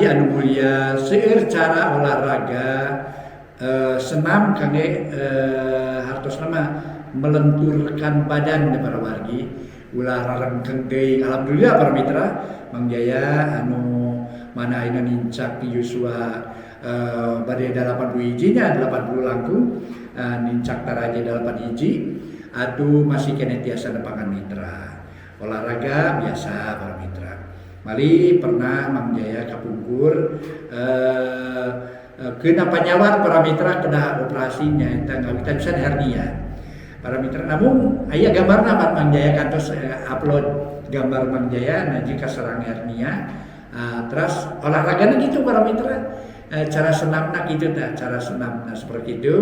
wargi anu mulia, seueur cara olahraga senam kangge hartosna mah melenturkan badan para wargi ulah rarengkeng teuing. Alhamdulillah para mitra, Mang Jaya anu mana ayeuna nincak yuswa bade 80 hiji nya, 80 langkung, nincak taraje 8 hiji atuh masih keneh tiasa nepangan mitra olahraga biasa para mitra. Mali pernah Mang Jaya kapungkur kena panyawat para mitra, kena operasi nyaeta ngawitan pisan hernia para mitra. Namun aya gambarna, Mang Jaya kantos upload gambar Mang Jaya naji kaserang hernia. Terus olahragana gitu para mitra, cara senamna gitu tah, cara senamna seperti itu.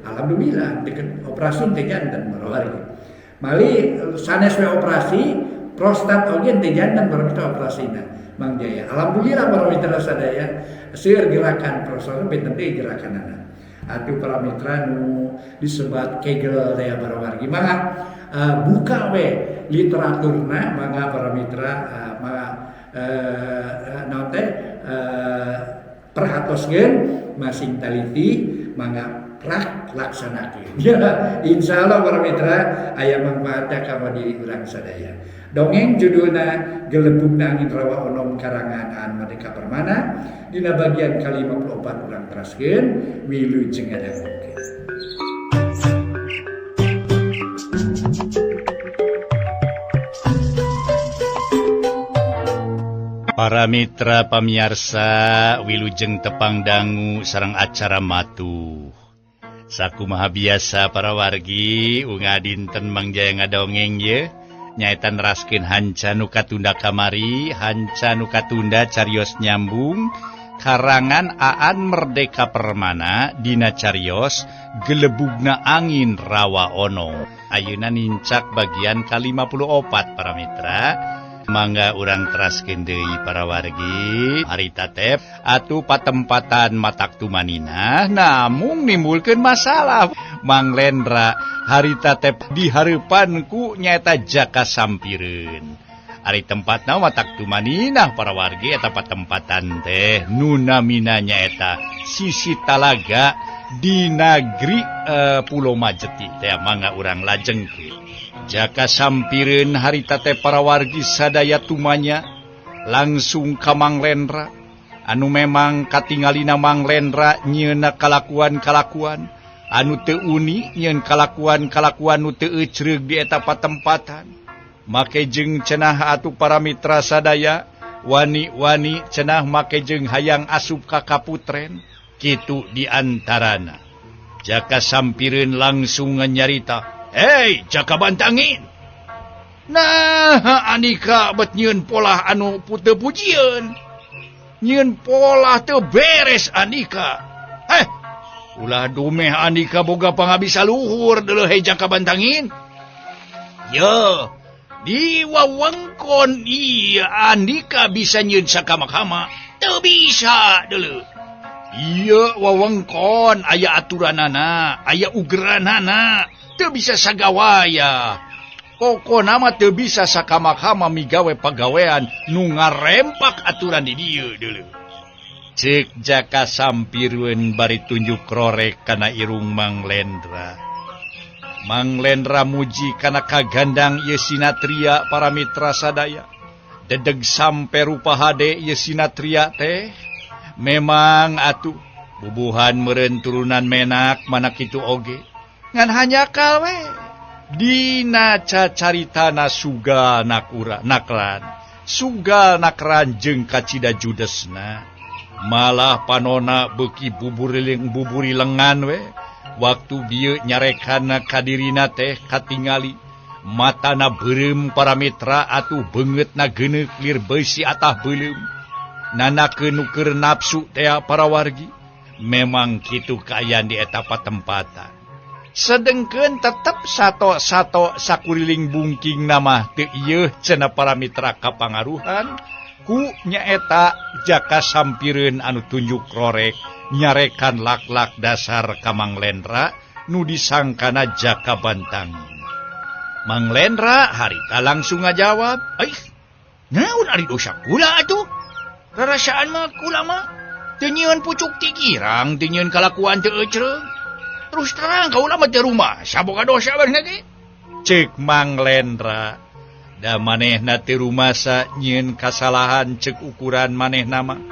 Alhamdulillah deket operasi teh janten para wargi. Mali sanes we operasi prostat oge teh janten para mitra operasina Mang Jaya. Alhamdulillah para mitra sadaya, seueur gerakan prostat benten deui gerakanana atuh para mitra nu disebat Kegel teh para wargi. Mangga buka we literaturna, mangga para mitra, mangga naon teh, perhatoskeun masing taliti, mangga prak laksanakeun ya. Insyaallah para mitra aya manfaatna ka diri urang sadaya. Dongeng judulna Gelebugna Angin Rawa Onom karangan Aan Merdeka Permana dina bagian ka-54 urang teraskeun. Wilujeng ngadangukeun. Para mitra pamiarsa, wilujeng tepang dangu sareng acara matuh. Sakumaha biasa para wargi, unga dinten Mang Jaya ngadongeng ye nyaeta neraskeun hanca nu katunda kamari, hanca nu katunda carios nyambung karangan Aan Merdeka Permana dina carios Gelebugna Angin Rawa Ono. Ayeuna nincak bagian ka-54 para mitra. Mangga urang teraskeun deui para wargi. Harita teh atuh patempatan matak tumanina namung nimbulkeun masalah. Mang Lendra harita teh dihareupan ku nyaeta Jaka Sampireun. Ari tempatna matak tumaninah para wargi eta patempatan teh nu namina nyaeta sisi talaga di nagri Pulau Majeti teh. Mangga urang lajengkeun. Jaka Sampireun harita teh para wargi sadaya tumanya langsung ka Mang Lendra anu memang katingalina Mang Lendra nyieunna kalakuan-kalakuan anu teu uni, nyieun kalakuan-kalakuan nu teu ecreug di eta patempatan. Make jeung cenah atuh para mitra sadaya wani-wani cenah make jeung hayang asup ka kaputren kitu di antarana. Jaka Sampireun langsung nyarita, "Hei Jaka Bantangin, nah andika bet nyieun polah anu teu pujieun, nyieun polah teu beres andika. Ulah dumeh andika boga pangabisa luhur deuleu, hei Jaka Bantangin. Yo, di wewengkon ieu andika bisa nyieun sakama-kama, teu bisa deuleu. Ieu wewengkon aya aturanana, aya ugeranana, teu bisa sagawaya. Pokona mah teu bisa sakama-kama migawe pagawean nu ngarempak aturan di dieu deuleu." Ceuk Jaka Sampireun bari tunjuk rorek kana irung Mang Lendra. Mang Lendra muji kana kagandang ieu sinatria para mitra sadaya. Dedeg sampe rupa hade ieu sinatria teh. Memang atuh bubuhan meureun turunan menak mana kitu oge. Ngan hanjakal we dina cacaritana sugal nakura nakran, sugal nakran jeung kacida judesna. Malah panona beuki buburi lengan we. Waktu bieu nyarekanna kadirina teh katingali matana beureum para mitra atuh beungeutna geuneuk lir beusi atah beuleum. Nanakeun nu keur nafsu teh para wargi. Memang kitu kaayaan di eta patempatan. Sedengkeun tetep sato-sato sakuriling bungking nama teu ieu cenah para mitra kapangaruhan ku nyaeta Jaka Sampireun anu tunjuk rorek nyarekan lak-lak dasar ka Mang Lendra nu disangkana Jaka Bantangin. Mang Lendra harita langsung ngajawab, "Aih, naon ari dosa kula atuh? Rarasaan mah kula mah teu nyieun pucuk ti girang, teu nyieun kalakuan teu ecreung. Terus terang kaula mah teu rumasa boga dosa bae ge. Cek Mang Lendra, da manehna teu rumasa nyieun kasalahan cek ukuran manehna mah.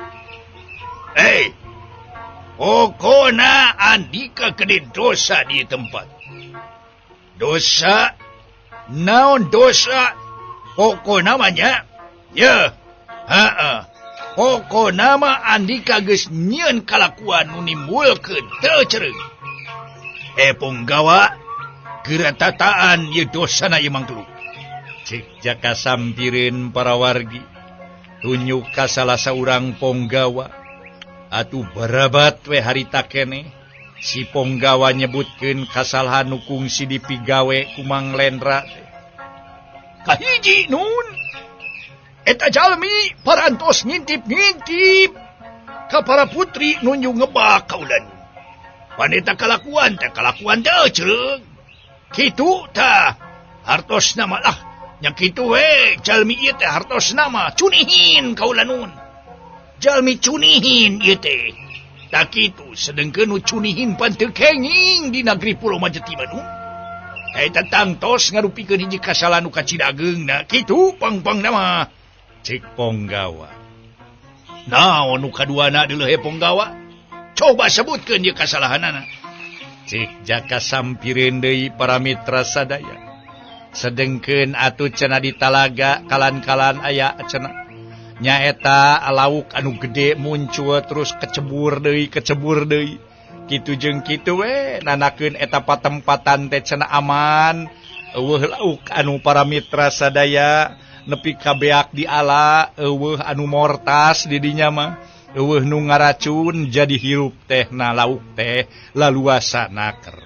Hei, pokona Andika gede dosa di tempat. Dosa naon dosa pokok namanya ya heeh pokok nama Andika geus nyieun kalakuan nu nimbulkeun teu cereung. Punggawa geura tataan ieu dosana ieu Mang Tuluk. Cek Jaka Sampireun para wargi tunjuk ka salah saurang ponggawa. Atuh barabat we harita keneh si ponggawa nyebutkeun kasalahan nu kungsi dipigawe ku Mang Lendra teh. Kahiji nun eta jalmi parantos ngintip-ngintip ka para putri nunjuk ngebak kaulan. Wanita kalakuan teh kalakuan teh cereung. Kitu tah hartosna mah lah nya kitu we jalmi ieu teh hartosna mah cunihin kaula nun. Jalmi cunihin ieu teh. Tah kitu sedengkeun nu cunihin pan teu kenging di negeri Pulau Majeti mah nun. Eta tangtos ngarupikeun hiji kasalahan nu kacidageungna kitu pang-pangna mah. Cek ponggawa. Naon nu kaduana deuleuh he ponggawa? Coba sebutkeun ieu kasalahanana. Cek Jaka Sampireun deui para mitra sadaya. Sedengkeun atuh cenah di talaga kalan-kalan aya cenah. Nyaeta lauk anu gede muncul terus kecebur deui. Kitu jeung kitu we nanakeun eta patempatan teh cenah aman. Eueuh lauk anu para mitra sadaya nepi ka beak di ala, eueuh anu mortas di dinya mah. Eueuh nu ngaracun jadi hirup teh na lauk teh laluasa naker.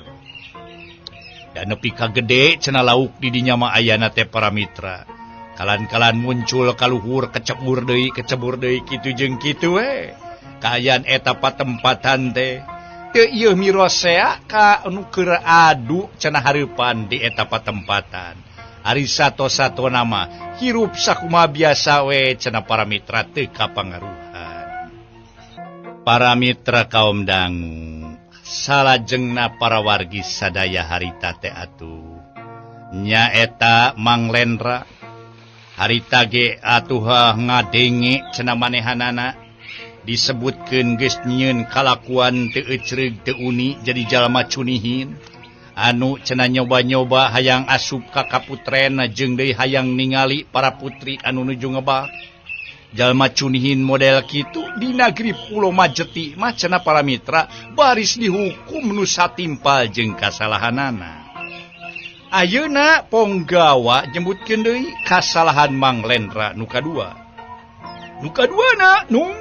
Dan nepi ka gede cenah lauk di dinya mah ayana teh para mitra. Kalan-kalan muncul kaluhur kecebur deui kitu jeung kitu we. Kaayaan eta patempatan teh teu ieu mirosea ka nu keur adu cenah hareupan di eta patempatan. Ari sato-sato nama hirup sakumaha biasa we cenah para mitra teu kapangaruhan. Para mitra kaum dangu salajengna para wargi sadaya harita teh atuh nyaeta Mang Lendra harita ge atuh ngadenge cenah manehanana disebutkeun geus nyieun kalakuan teu ecreug teu uni jadi jalma cunihin anu cenah nyoba-nyoba hayang asup ka kaputren jeung deui hayang ningali para putri anu nuju ngebak. Jalma cunihin model kitu di negeri Pulau Majeti mah cenah para mitra baris dihukum nu satimpal jeung kasalahanana. Ayeuna ponggawa nyebutkeun deui kasalahan Mang Lendra nu kadua. Nu kaduana nung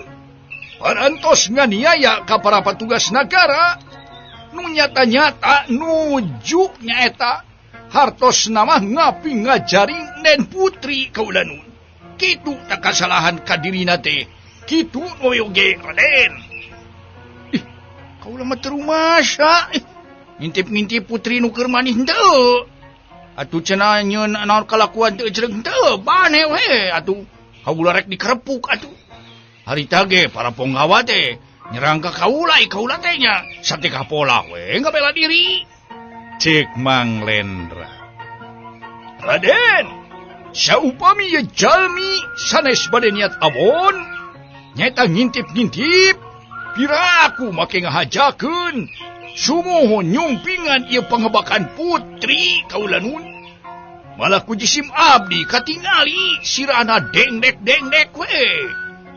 parantos nganiaya ka para patugas nagara nu nyata-nyata nuju nyaeta hartosna mah ngapi ngajaring nen putri kaula nun. Kitu tak kasalahan kadirina teh. Kitu oge Raden. Ih, kaula mah teu rumasa. Ngintip-ngintip putri nu keur manis henteu. Atuh cenah nyieun naon kalakuan teu ecreug henteu, bane we atuh. Kaula rek dikerepuk atuh. Harita ge para ponggawa teh nyerang ka kaula, kaula teh nya satekah pola we ngabela diri. Cek Mang Lendra. Raden, saupami ye jalmi sanes bade niat abon nyaeta ngintip-ngintip piraku make ngahajakeun sumuhun nyumpingan ieu pangebakan putri kaula nun. Malah ku jisim abdi katingali sirana dengdek-dengdek we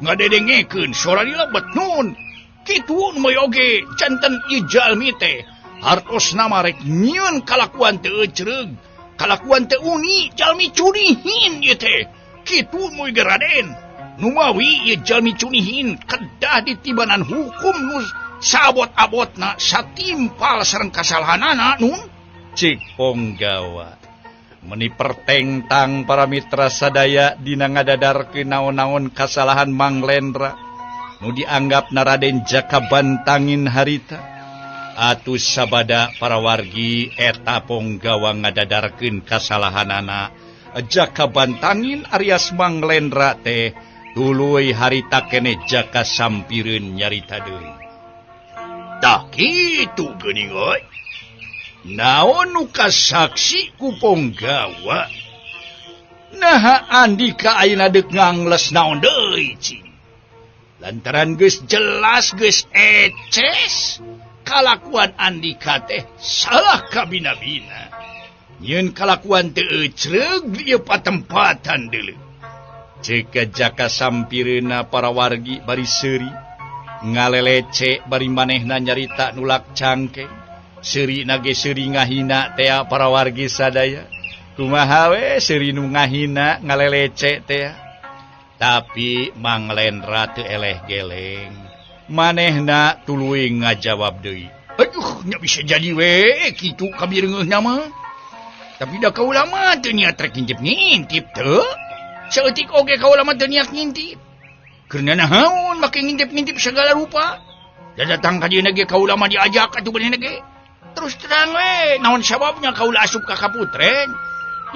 ngadedengekeun sora dilebet nun. Kitu nu oge janten ieu jalmi teh hartosna mah rek nyieun kalakuan teu ecreug kalakuan teu uni jalmi cunihin ieu teh. Kitu moy ge Raden numawi ieu jalmi cunihin kedah ditibanan hukum nu saabot-abotna satimpal sareng kasalahanana nun. Cik ponggawa meni pertengtang para mitra sadaya dina ngadadarkeun naon-naon kasalahan Mang Lendra nu dianggap na Raden Jaka Bantangin harita. Atuh sabada para wargi eta ponggawa ngadadarkeun kasalahanana Jaka Bantangin alias Mang Lendra teh Tuluy harita keneh Jaka Sampireun nyarita deui. Tah kitu geuning euy. Naon nu kasaksi ku Ponggawa? Naha Andika ayeuna deuk ngangles naon deui cing? Lantaran geus jelas geus eces kalakuan Andika teh salah kabina-bina. Nyeun kalakuan teu ecreug ieu patempatan deuleu. Cek Jaka Sampireunna para wargi bari seuri ngalelece bari manehna nyarita nulak cangkeng. Seuri na ge seuri ngahina tea para wargi sadaya. Kumaha we seuri nu ngahina ngalelece tea. Tapi Mang Lendra teu eleh geleng. Manehna tuluy ngajawab deui. Aduh, nya bisa jadi we kitu kabireungeuhna mah. Tapi da kaula mah teu niat rek ngintip-ngintip teu. Saeutik oge kaula mah teu niat ngintip. Keur naon make ngintip-ngintip segala rupa. Da datang ka dieu ge kaula mah diajak atuh beuneh ge. Terus terang we, naon sababnya kaula asup ka kaputren?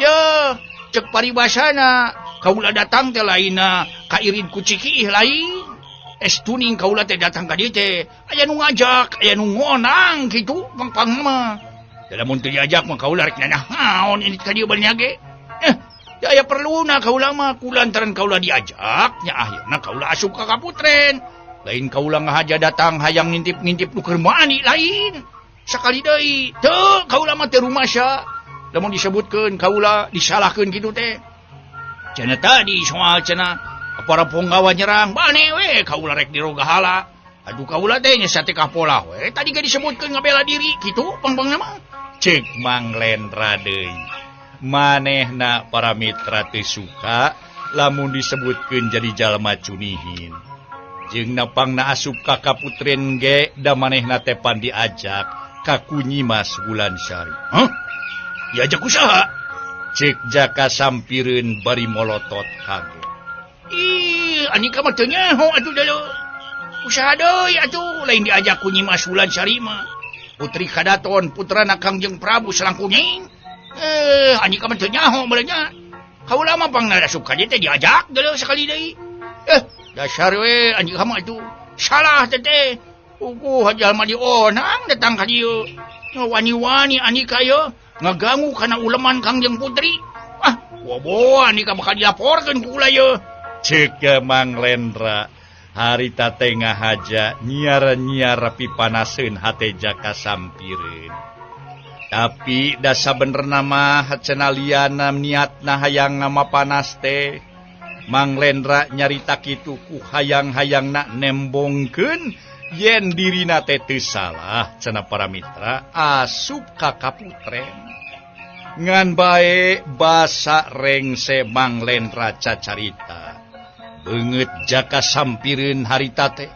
Ya, cek paribasana kaula datang teh lainna kairid ku cikiih lain. Es tuning kaula teh datang ka dieu teh aya nu ngajak, aya nu ngonang kitu pang-pang mah. Da lamun teu diajak mah kaula rek nanaon ini ka dieu beuneh ge. Ya aya perluna kaula mah kulantaran kaula diajak nya akhirna kaula asup ka kaputren. Lain kaula ngahaja datang hayang ngintip-ngintip nu keur mani lain. Sakali deui teu kaula mah teu rumasa. Lamun disebutkeun kaula disalahkeun kitu teh. Cenah tadi soal cenah para ponggawa nyerang bane we kaula rek dirogahala. Aduh kaula teh nya satekah pola we tadi ge disebutkeun ngabela diri kitu pang-pangna mah. Cek Mang Lendra deui. Manehna para mitra teu suka lamun disebutkeun jadi jalma cunihin. Jeung napangna asup ka kaputren ge da manehna teh pan diajak ka ku Nyimas Wulansari. Hah? Diajak ku saha? Cek Jaka Sampireun bari molotot kaget. Ih, Andika mah teu nyaho atuh deuleu. Usaha deui atuh lain diajak ku Nyimas Wulansari mah. Putri Kadaton putrana Kangjeng Prabu Selangkuning. Andika mah teu nyaho beuleunya. Kaula mah pangna asup ka dieu teh diajak deuleu sakali deui. Dasar we Andika mah atuh. Salah teh teh. Uguh jalma dionang datang ka dieu. Wani-wani Andika ye ngaganggu kana uleman Kangjeng Putri. Ah, bobo Andika bakal dilaporkeun ku kula ye. Cek Mang Lendra harita teh ngahaja nyiar-nyiar pipanaseun hate Jaka Sampireun. Tapi da sabenerna mah cenah liana niatna hayang ngamapanas teh. Mang Lendra nyarita kitu ku hayang-hayangna nembongkeun yen dirina teh teu salah cenah para mitra asup ka kaputren. Ngan bae basa rengse Mang Lendra cacarita. Beungeut Jaka Sampireun harita teh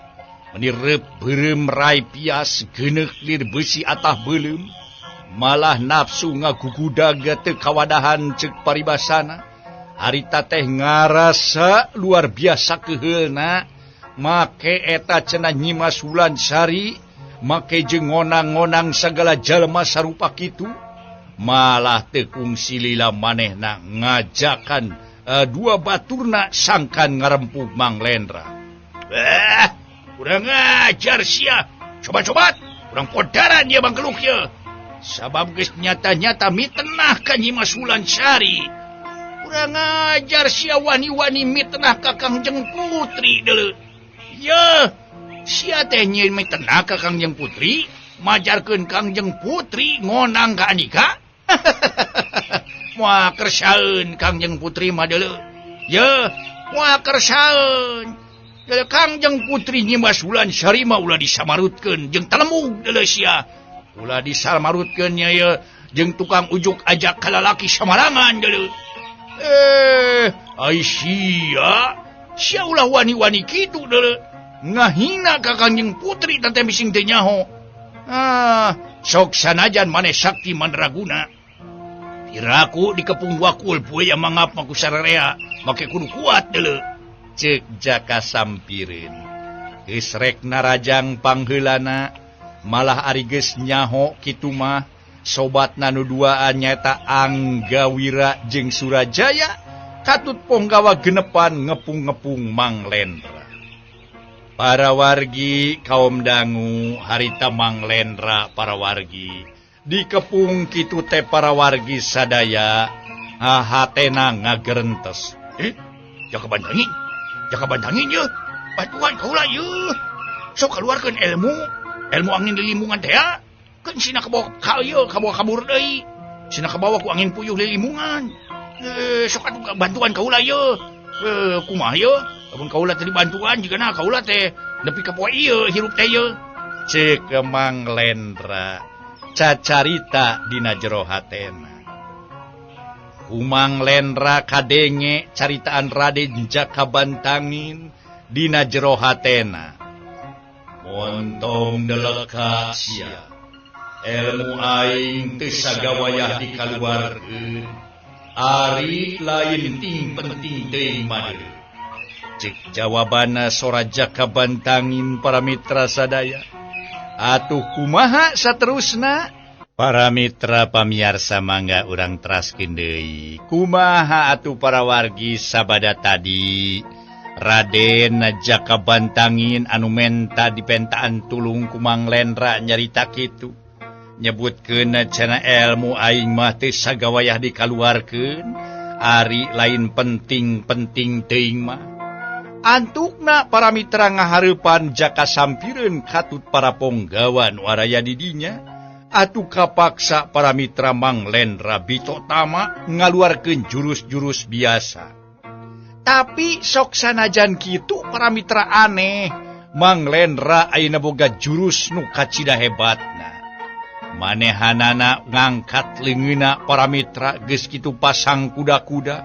menireup beureum rai pias geuneuk lir beusi atah beuleum. Malah nafsu ngagugudag teu kawadahan ceuk paribasana. Harita teh ngarasa luar biasa keuheulna. Make eta cenah Nyimas Wulansari make jeung ngonang-ngonang sagala jalma sarupa kitu. Malah teu kungsi lila manehna ngajakan dua baturna sangkan ngarempug Mang Lendra. Kurang ajar sia. Coba-coba kurang podaran dia bangkeluk ye. Sabab geus nyata-nyata mitenah ka Nyimas Wulansari. Kurang ajar sia wani-wani mitenah ka Kangjeng Putri deuleu. Ye, sia teh nyieun mitenah ka Kangjeng Putri, majarkeun Kangjeng Putri ngonang ka Andika. Moal kersaeun Kangjeng Putri mah deuleu. Ye, moal kersaeun. Deuleu Kangjeng Putri Nyimas Wulansari mah ulah disamarutkeun jeung telemug deuleu sia. Ulah disamarutkeun nya ye jeung tukang ujuk ajak ka lalaki samarangan deuleu. Ai sia, sia ulah wani-wani kitu deuleu. Ngahina ka Kangjeng Putri teh bising teu nyaho. Ah, sok sanajan maneh sakti mandraguna. Piraku dikepung wakul poe mangap mah ku sararea, make kudu kuat deuleu. Ceuk Jaka Sampireun. Geus rek narajang pangheulana, malah ari geus nyaho kitu mah sobatna nu duaan nyaeta Anggawira jeung Surajaya Katut ponggawa genepan ngepung-ngepung Mang Lendra. Para wargi kaum dangu harita Mang Lendra para wargi dikepung kitu teh para wargi sadaya hatena ngagerentes. Jaka Bantangin yeuh. Bantuan kaula yeuh. Sok keluarkeun ilmu, ilmu angin lilimungan teh ya. Keun sina kabawa ka ieu, kabawa kabur deui. Sina kabawa ku angin puyuh lilimungan. Sok atuh bantuan kaula yeuh. Kumaha yeuh? Lamun kaula teh dibantuan jigana kaula teh nepi ka poe ieu hirup teh yeuh. Ceuk Mang Lendra cacarita dina jero hatena. Ku Mang Lendra kadenge caritaan Raden Jaka Bantangin dina jero hatena. Montong deleka sia. Elmu aing teu sagawayah dikaluarkeun. Ari lain ting penting teuing mah. Cek jawabana sora Jaka Bantangin para mitra sadaya. Atuh kumaha saterusna? Para mitra pamiarsa mangga urang teraskeun deui. Kumaha atuh para wargi sabada tadi? Raden Jaka Bantangin anu menta dipentaan tulung ku Mang Lendra nyarita kitu. Nyebutkeun cenah elmu aing mah teu sagawayah dikaluarkeun, ari lain penting-penting teuing mah. Antukna para mitra ngahareupan Jaka sampireun katut para ponggawa nu araya di dinya. Atuh kapaksa para mitra Mang Lendra bitotama ngaluarkeun jurus-jurus biasa. Tapi sok sanajan kitu para mitra aneh, Mang Lendra ayeuna boga jurus nu kacida hebatna. Manehanana ngangkat leungeunna para mitra geus kitu pasang kuda-kuda,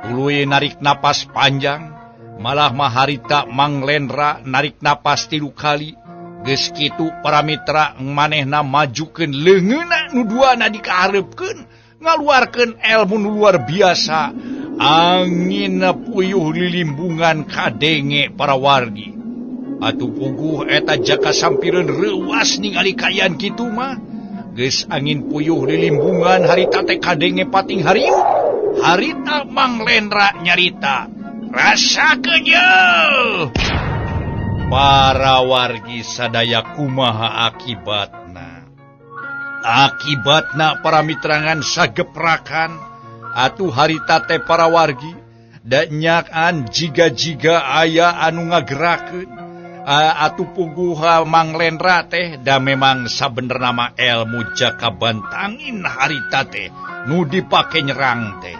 tuluy narik napas panjang, malah maharita Mang Lendra narik napas 3 kali. Geus kitu para mitra manehna majukeun leungeunna nu duana dikahareupkeun, ngaluarkeun elmu nu luar biasa. Angin puyuh lilimbungan kadenge para wargi. Atuh puguh eta Jaka sampireun reuas ningali kaayaan kitu mah. Geus angin puyuh lilimbungan harita teh kadenge pating hariuk. Harita Mang Lendra nyarita, rasakeun yeuh. Para wargi sadaya kumaha akibatna? Akibatna para mitrangan sageprakan. Atuh harita teh para wargi da nyakan jiga-jiga aya anu ngagerakeun. Atuh puguh Mang Lendra teh da memang sabenerna mah elmu Jaka Bantangin harita teh nu dipake nyerang teh.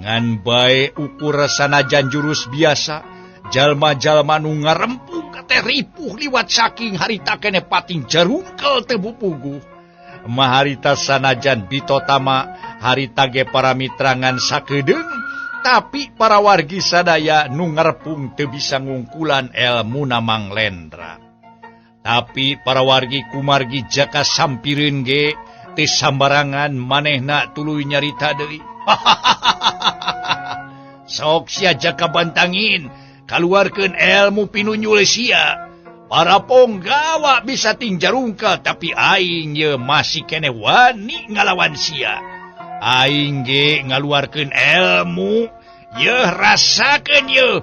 Ngan bae ukur sanajan jurus biasa, jalma-jalma nu ngarempung teh ripuh liwat saking harita keneh pating jarungkel teh puguh. Maharita sanajan bitotama harita ge para mitrangan sakedeung, tapi para wargi sadaya nu ngarepung teu bisa ngungkulan elmuna Mang Lendra. Tapi para wargi kumargi Jaka sampireun ge teu sambarangan manehna tuluy nyarita deui. Sok sia Jaka Bantangin kaluarkeun elmu pinunyul sia. Para ponggawa bisa tingjarungkel tapi aing ye masih keneh wani ngalawan sia. Aing ge ngaluarkeun elmu ye rasakeun ye.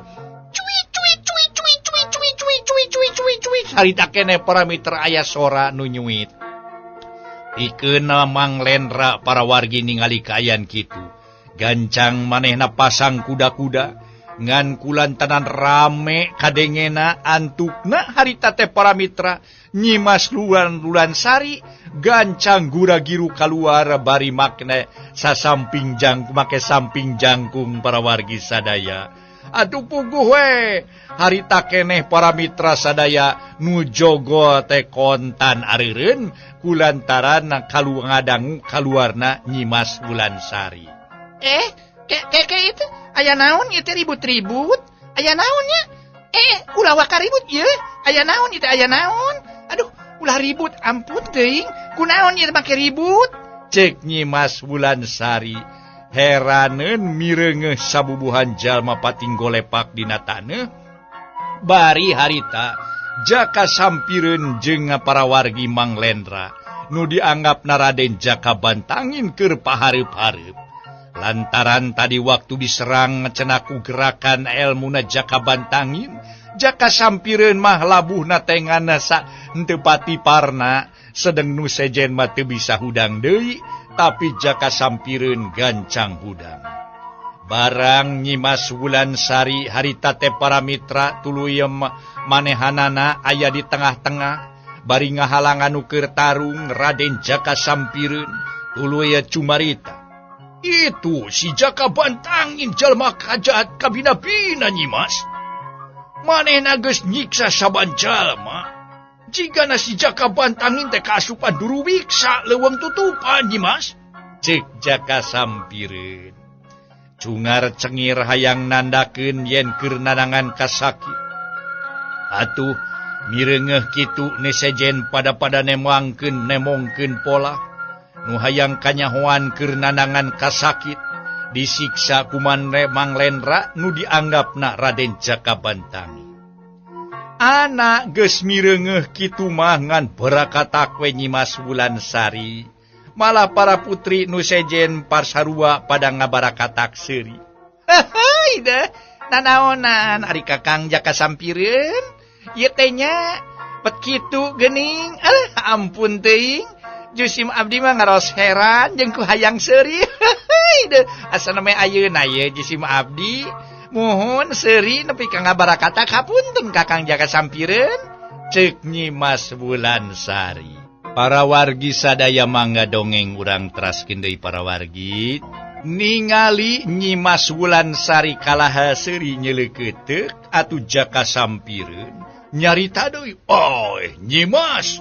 Cuy cuy cuy cuy cuy cuy cuy cuy cuy cuy cuy. Harita keneh para mitra aya sora nu nyuit. Pikeun Mang Lendra para wargi ningali kaayaan kitu. Gancang manehna pasang kuda-kuda ngan kulantaran rame kadengena antukna harita teh para mitra Nyimas Lulan Sari gancang gura-giru kaluar bari makna sasamping jangkung make samping jangkung para wargi sadaya. Aduh puguh we harita keneh para mitra sadaya nu jogo teh kontan areureun kulantaran kaluadangu kaluarna Nyimas Wulansari. Keke itu aya naon ieu teh ribut-ribut? Aya naon nya? Ulah waka ribut ieu. Aya naon ieu teh aya naon? Aduh, ulah ribut ampun teuing. Kunaon ieu make ribut? Cek Nyimas Wulansari heraneun mireungeuh sabubuhan jalma pating golepak dina taneuh. Bari harita Jaka sampireun jeung para wargi Mang Lendra nu dianggap Raden Jaka Bantangin keur pahareup-hareup. Lantaran tadi waktu diserang cenaku gerakan elmuna Jaka Bantangin, Jaka Sampireun mah labuhna tengana sa henteu pati parna, sedeng nu sejen mah teu bisa hudang deui, tapi Jaka Sampireun gancang hudang. Barang Nyimas Wulansari harita teh para mitra tuluy manehanana aya di tengah-tengah bari ngahalangan nu keur tarung Raden Jaka Sampireun tuluy cumarita. Itu si Jaka Bantangin jalma kajahat kabina-bina Nyimas. Manehna geus nyiksa saban jalma. Jigana si Jaka Bantangin teh kaasupan duruwiksa leuweung tutupan Nyimas. Cek Jaka Sampireun. Cungar cengir hayang nandakeun yen keur nanangan kasakit. Atuh mireungeuh kitu nesejen pada-pada nemangkeun nemongkeun pola. Nu hayang kanyahoan keur nanangan kasakit disiksa ku Mang Lendra nu dianggapna Raden Jaka Bantangin. Anak geus mireungeuh kitu mah ngan barakatak we Nyimas Wulansari. Malah para putri nu sejen parsarua pada ngabarakatak seuri. Heuy deh, nanaonan ari Kakang Jaka Sampireun ieu teh nya pet kitu geuning. Alah ampun teuing. Jusim abdi mah ngaros heran jeung ku hayang seuri. Heuy deh, asana mah ayeuna ye Jusim abdi muhun seuri nepi ka ngabarakatak hapunten Kakang Jaka Sampireun. Ceuk Nyimas Wulansari. Para wargi sadaya mangga dongeng urang teraskeun deui para wargi. Ningali Nyimas Wulansari kalaha seuri nyeleukeuteup atuh Jaka Sampireun nyarita deui, "Oy, Nyimas,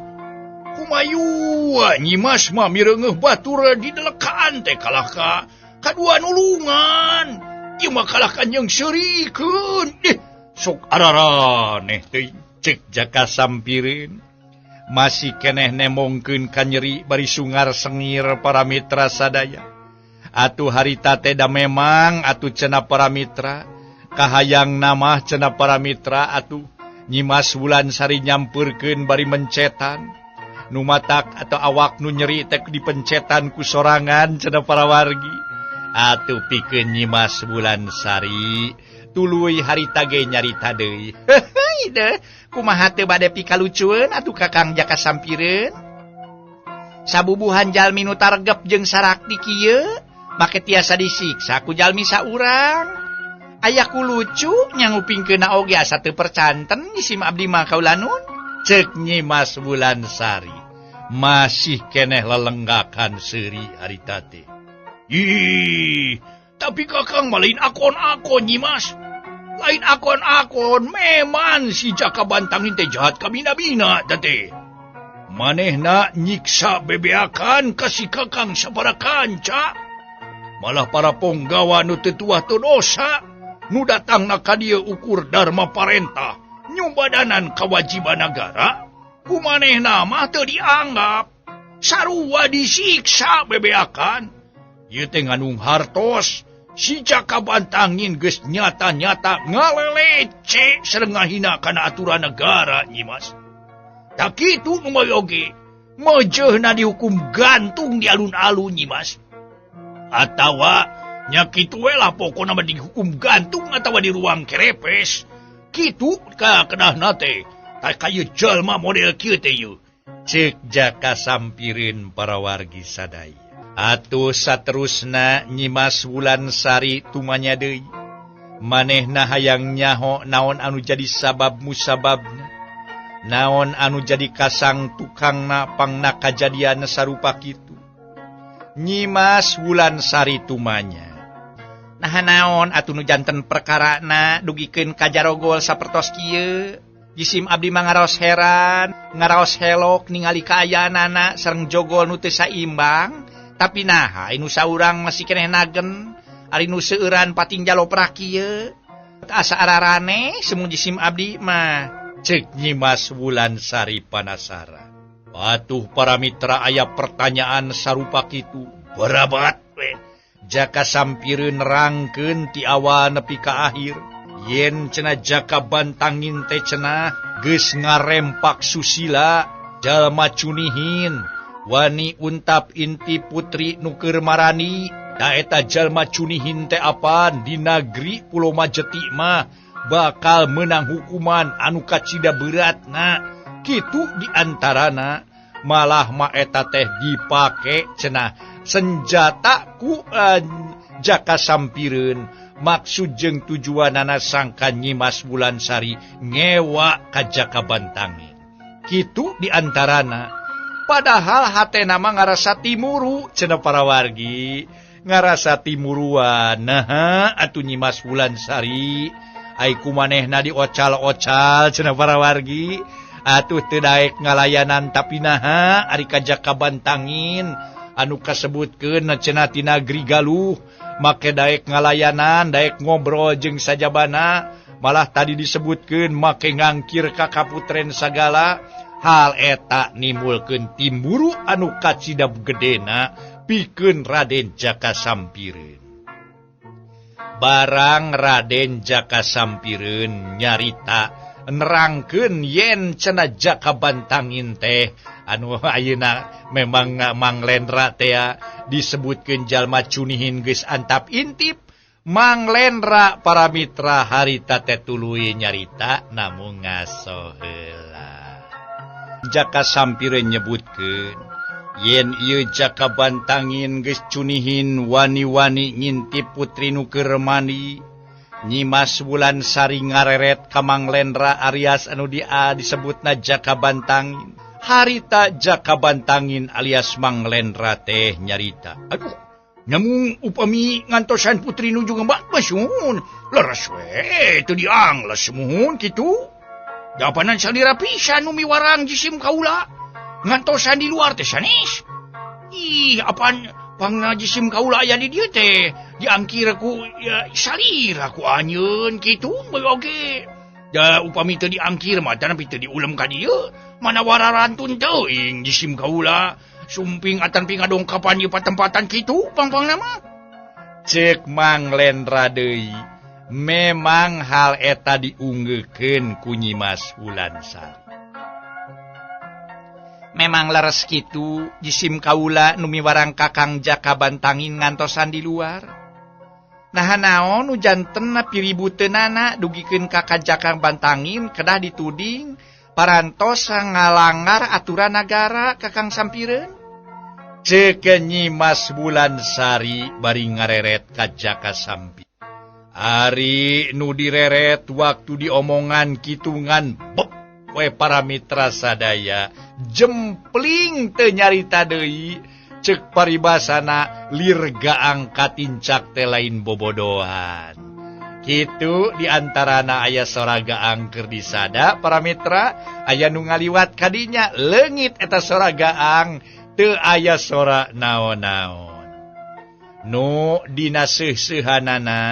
kumayu Nyimas mah mireungeuh batur di delekaan teh kalah ka kadua nulungan. Ieu mah kalah ka jeung seurikeun. Ih, sok araraneh teuing." Cek Jaka Sampireun. Masih keneh nemongkeun kanyeri bari sungar sengir para mitra sadaya. Atuh harita teh da memang atuh cenah para mitra kahayang namah cenah para mitra atuh Nyimas Wulansari nyampeurkeun bari mencetan. Nu matak atau awak nu nyeri teh dipencetan ku sorangan cenah para wargi. Atuh pikeun Nyimas Wulansari tuluy harita ge nyarita deui. Heuy deh, kumaha teu bade pikalucueun atuh Kakang Jaka Sampireun. Sabubuhan jalmi nu taregep jeung sarakti kieu make tiasa disiksa ku jalmi saurang. Aya ku lucu nyangupingkeunna oge asa teu percanten isim abdi mah kaulanun. Ceuk Nyimas Wulansari masih keneh lelenggakan seuri harita teh. Ih, tapi Kakang mah lain akon-akon Nyimas. Lain akon-akon, memang si Jaka Bantangin teh jahat kabina-bina teh. Manehna nyiksa bebeakan ka si Kakang sabara kanca. Malah para ponggawa nu teu tuah teu dosa, nu datangna ka dieu ukur dharma parentah, nyumbadanan kewajiban nagara, ku manehna mah teu dianggap. Sarua disiksa bebeakan. Ieu teh nganung hartos. Si Jaka Bantangin geus nyata-nyata ngalelece sareng ngahina kana aturan negara Nyimas. Tak kitu nu moy oge, mejeuhna dihukum gantung di alun-alun Nyimas. Atawa nya kitu we lah pokona mah dihukum gantung atawa di ruang kerepes. Kitu ka kedahna teh, tah ka jalma model kieu teh yeuh. Ceuk Jaka Sampireun para wargi sadaya. Atuh saterusna Nyimas Wulansari tumanya deui. Manehna hayang nyaho naon anu jadi sabab musababna. Naon anu jadi kasang tukangna pangna kajadian sarupa kitu. Nyimas Wulansari tumanya. Nah naon atuh nu janten perkarana dugikeun ka jarogol sapertos kieu. Jisim abdi mah ngaraos heran, ngaraos helok ningali kaayaanana sareng jogol nu teu saimbang. Tapi naha anu saurang masih keneh nagen, ari nu seueuran patinjalo kieu. Asa ararane semu jisim abdi mah. Ceuk Nyimas Wulansari panasaran. Patuh para mitra aya pertanyaan sarupa kitu. Berabat we. Jaka Sampireun nerangkeun ti awal nepi ka akhir. Yen cenah Jaka Bantangin teh cenah geus ngarempak susila jalma cunihin. Wani untap inti putri nu keur marani Da eta jalma cunihin teh apaan di nagri Pulau Majeti mah bakal menang hukuman anu kacida beratna. Kitu diantarana malah ma eta teh dipake cenah senjata ku Jaka Sampireun maksud jeung tujuanana sangka Nyimas Wulansari ngewa ka Jaka Bantangin. Kitu diantarana padahal hatena mah ngarasa timuru cenah para wargi. Ngarasa timuruan nah atuh Nyimas Wulansari ai kumanehna diocal-ocal cenah para wargi atuh teu daek ngalayanan tapi naha ari ka Jaka Bantangin anu kasebutkeun cenah ti nagri Galuh make daek ngalayanan daek ngobrol jeung sajabana malah tadi disebutkeun make ngangkir ka kaputren sagala hal eta nimbulkeun timburu anu kacida gedena pikeun Raden Jaka Sampireun. Barang Raden Jaka Sampireun nyarita nerangkeun yen cenah Jaka Bantangin teh anu ayeuna memang Mang Lendra teh disebutkeun jalma cunihin geus antap intip. Mang Lendra para mitra harita teh tuluy nyarita namung ngaso heula. Jaka Sampireun nyebutkeun yen ieu Jaka Bantangin geus cunihin wani-wani ngintip putri nu keur mandi. Nyimas Wulansari ngareret ka Mang Lendra alias anu disebutna Jaka Bantangin. Harita Jaka Bantangin alias Mang Lendra teh nyarita, aduh nyamung upami ngantosan putri nuju ngembak masun leres we teu diangles muhun kitu. Dapanan salira pisan nu miwarang jisim kaula ngantosan di luar teh sanes. Ih apaan pangna jisim kaula aya di dieu teh diangkir ku ya, salira ku anjeun kitu bae oge. Da upami teu diangkir mah tapi teu diulem ka dieu mana wararantun teuing jisim kaula sumping atan pingadongkapan ieu patempatan kitu pang-pangna mah. Ceuk Mang Lendra deui memang hal eta diunggeukeun ku Nyimas Wulansari. Memang leres kitu jisim kaula nu miwarang Kakang Jaka Bantangin ngantosan di luar. Nah naon nu jantenna piributeunana dugikeun ka Jaka Bantangin kedah dituding parantos ngalangar aturan nagara Kakang Sampireun. Ceuk Nyimas Wulansari bari ngareret ka Jaka Sampireun. Ari nu direret waktu diomongan kitungan bep we para mitra sadaya jempling teu nyarita deui ceuk paribasana lir gaang katincak teh lain bobodohan. Kitu diantarana aya sora gaang keur disada para mitra aya nu ngaliwat kadinya leungit eta sora gaang teu aya sora naon-naon. Nu dina seuh-seuhanana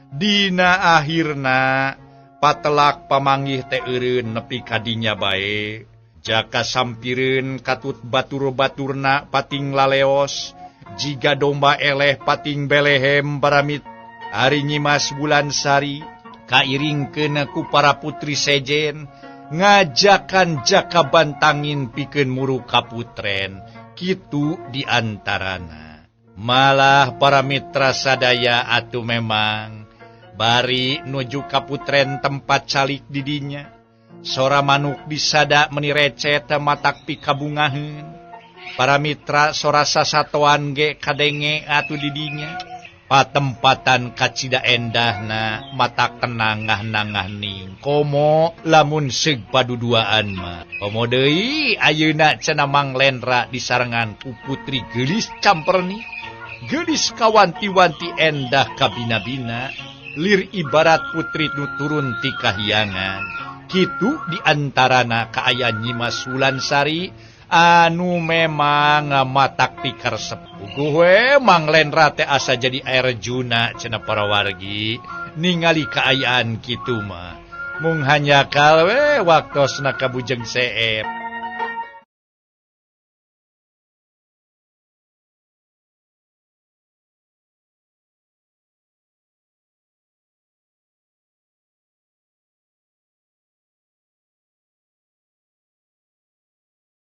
dina akhirna patelak pamanggih teh eureun nepi kadinya bae. Jaka Sampireun katut batur-baturna pating laleos jiga domba eleh pating belehem baramit. Ari Nyimas Wulansari kairingkeun ku para putri sejen ngajakan Jaka Bantangin pikeun muru kaputren. Kitu diantarana. Malah para mitra sadaya atuh memang bari nuju kaputren tempat calik didinya. Sora manuk disada meni recet matak pikabungaheun. Para mitra sora sasatoan ge kadenge atuh didinya. Patempatan kacida endahna matak tenang ngah-nangah ning komo lamun seug paduduaan mah. Komo deui ayeuna cenah Mang Lendra disarengan ku putri geulis camperni. Geulis kawanti-wanti endah kabina-bina. Lir ibarat putri nu turun ti kahyangan. Kitu diantarana kaayaan Nyimas Wulansari anu memang matak pikaresep. Puguh we Mang Lendra teh asa jadi Arjuna cenah para wargi ningali kaayaan kitu mah. Mung hanyakal we waktosna ka Bujeng Seep.